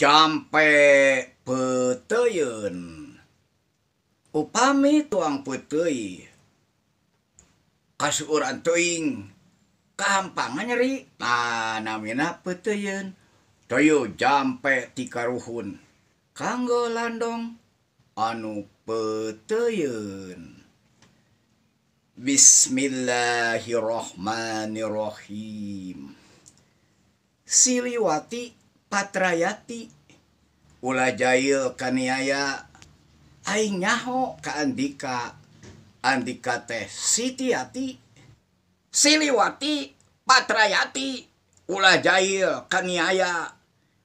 Jampe peuteuyun. Upami tuang peuteuy kasuuran teuing kahampangan nyeri, tah namina peuteuyun. Toyo jampe ti karuhun kanggo landong anu peuteuyun. Bismillahirrahmanirrahim. Siliwati Patrayati ulah jail kaniaya aing nyaho ka Andika, Andika teh Sitiati. Siliwati Patrayati ulah jail kaniaya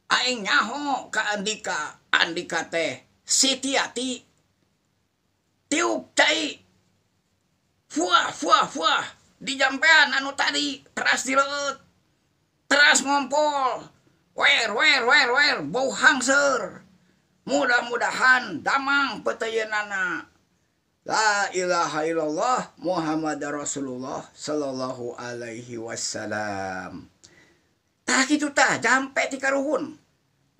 aing nyaho ka Andika, Andika teh Sitiati. Tiup cai fuah fuah fuah di jampean anu tadi teras dileueut teras ngompol wer wer wer wer bau hangseur. Mudah-mudahan damang peuteuyeunnana. La ilaha illallah Muhammad Rasulullah sallallahu alaihi wasallam. Tah kitu tah jampe ti karuhun.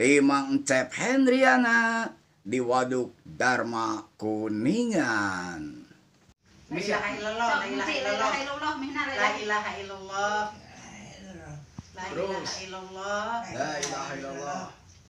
Ti Mang Encep Hendriana di Waduk Dharma Kuningan. La ilaha illallah, la ilaha illallah. La ilaha illallah. La ilaha illallah. La ilaha illallah.